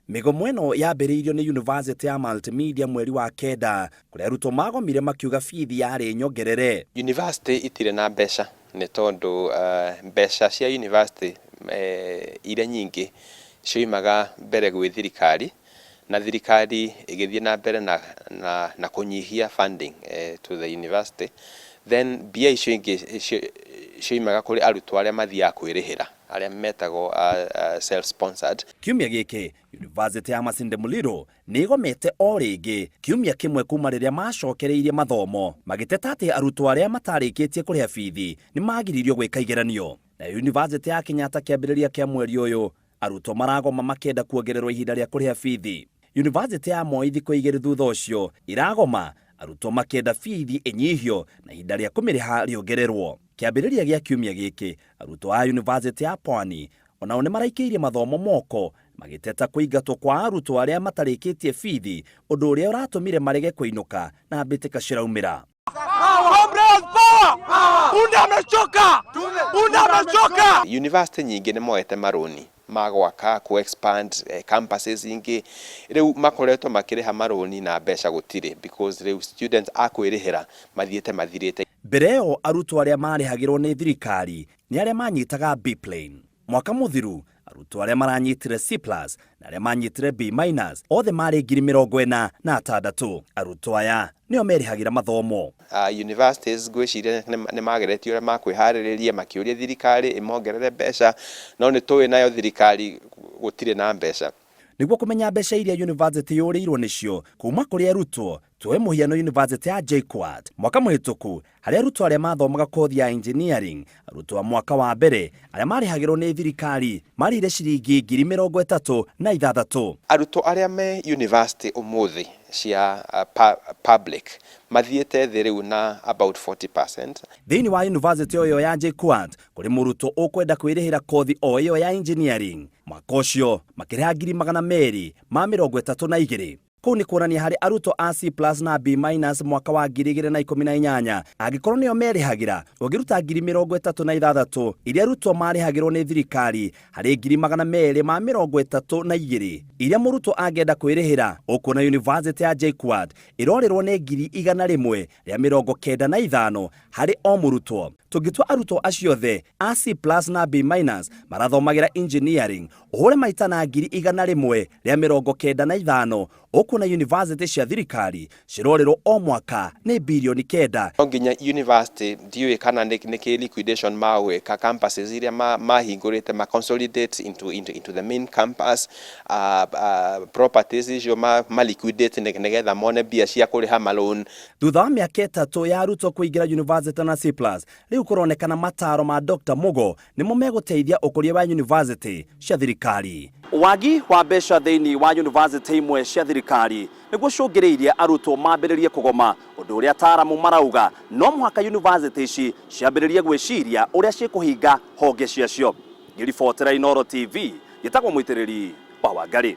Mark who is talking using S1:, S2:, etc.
S1: Mĩgomo ĩno yambĩrĩirio nĩ Yunivasĩtĩ ya Multimedia mweri wa kenda kũrĩa arutwo magomire makiuga bithi yarĩ nyongerere.
S2: University itirĩ na mbeca nĩ tondũ mbeca cia university iria nyingĩ cioimaga mbere gwĩ thirikari na thirikari ĩgĩthiĩ na mbere na, na, na kũnyihia funding to the university, then mbia icio ingĩ cioimaga kũrĩ arutwo arĩa mathiaga kwĩrĩhĩra, arĩa metagwo self sponsored.
S1: Kiumia gĩkĩ, Yunivasĩtĩ ya Masinde Muliro nĩ ĩgomete o rĩngĩ kiumia kĩmwe kuma rĩrĩa macokereirie mathomo, magĩteta atĩ arutwo arĩa matarĩkĩtie kũrĩha bithi nĩ magiririo gwĩka igeranio. Nayo Yunivasĩtĩ ya Kenyatta kĩambĩrĩria kĩa mweri ũyũ, arutwo maragoma makĩenda kuongererwo ihinda rĩa kũrĩha bithi. Yunivasĩtĩ ya Moi thikũ igĩrĩ thutha ũcio iragoma, arutwo makĩenda bithi ĩnyihio na ihinda rĩa kũmĩrĩha rĩongererwo. Kĩambĩrĩria gĩa kiumia gĩkĩ, arutwo a Yunivasĩtĩ ya Pwani onao nĩ maraikĩirie mathomo moko magĩteta kũingatwo kwa arutwo arĩa matarĩkĩtie bithi, ũndũ ũrĩa ũratũmire marege kũinũka na mbĩtĩka ciraumĩra.
S3: Punda amechoka! Punda amechoka!
S2: University nyingĩ nĩ moete marũni ma gwaka, kũ expand campuses ingĩ, rĩu makoretwo makĩrĩha marũni na mbeca gũtirĩ because rĩu students a kwĩrĩhĩra mathiĩte mathirĩte.
S1: Mbere ĩyo arutwo arĩa marĩhagĩrwo nĩ thirikari nĩ arĩa manyitaga B plain. Mwaka mũthiru arutwo arĩa maranyitire C plus na arĩa manyitire B minus othe marĩ 46,000. Arutwo aya nĩo merĩhagĩra mathomo.
S2: Universities ngwĩciria nĩ mageretie ũrĩa makwĩharĩrĩria makĩũria thirikari ĩmongerere mbeca, no nĩ tũĩ nayo thirikari gũtirĩ na mbeca.
S1: Nĩguo kũmenya mbeca iria yunivasĩtĩ yũrĩirwo nĩcio kuma kũrĩ arutwo, tuoe mũhiano yunivasĩtĩ ya JKUAT. Mwaka mũhĩtũku harĩ arutwo arĩa mathomaga kothi ya engineering, arutwo a mwaka wa mbere arĩa marĩhagĩrwo nĩ thirikari marĩhire ciringi 36,000.
S2: Arutwo arĩa me university ũmũthĩ cia public mathiĩte thĩ rĩu na about 40%.
S1: Thĩinĩ wa yunivasĩtĩ o ĩyo ya JKUAT kũrĩ mũrutwo ũkwenda kwĩrĩhĩra kothi o ĩyo ya engineering, mwaka ũcio makĩrĩha 232,000. Kũu nĩ kuonania harĩ arutwo a C plus na B minus mwaka wa 2018 angĩkorwo nĩo merĩhagĩra, ũngĩruta 36,000 iria arutwo marĩhagĩrwo nĩ thirikari harĩ 232,000 iria mũrutwo angĩenda kwĩrĩhĩra, ũkuona yunivasĩtĩ ya JKUAT ĩrorĩrwo nĩ 195,000 harĩ o mũrutwo. Tũngĩtua arutwo acio othe a C plus na B minus marathomagĩra engineering, ũhũre maita na 195,000, ũkuona yunivasĩtĩ cia thirikari cirorĩrwo o mwaka nĩ birioni 9.
S2: No nginya university ndiũĩ kana nĩ kĩ liquidation magwĩka campuses iria mahingũrĩte ma consolidate into the main campus, properties icio ma liquidate nĩgetha mone mbia cia kũrĩha maloan.
S1: Thutha wa mĩaka 3 ya arutwo kũingĩra yunivasĩtĩ na C plus, rĩu kũronekana mataro ma Dr Mugo nĩmo megũteithia ũkũria wa yunivasĩtĩ cia thirikari. Wagi wa mbeca thĩinĩ wa yunivasĩtĩ imwe cia thirikari nĩguo cũngĩrĩirie arutwo mambĩrĩrie kũgoma, ũndũ ũrĩa ataaramu marauga no mũhaka yunivasĩtĩ ici ciambĩrĩrie gwĩciria ũrĩa cikũhinga honge ciacio. Ngĩribotera Inooro TV, njĩtagwo Mũitĩrĩri wa Wangarĩ.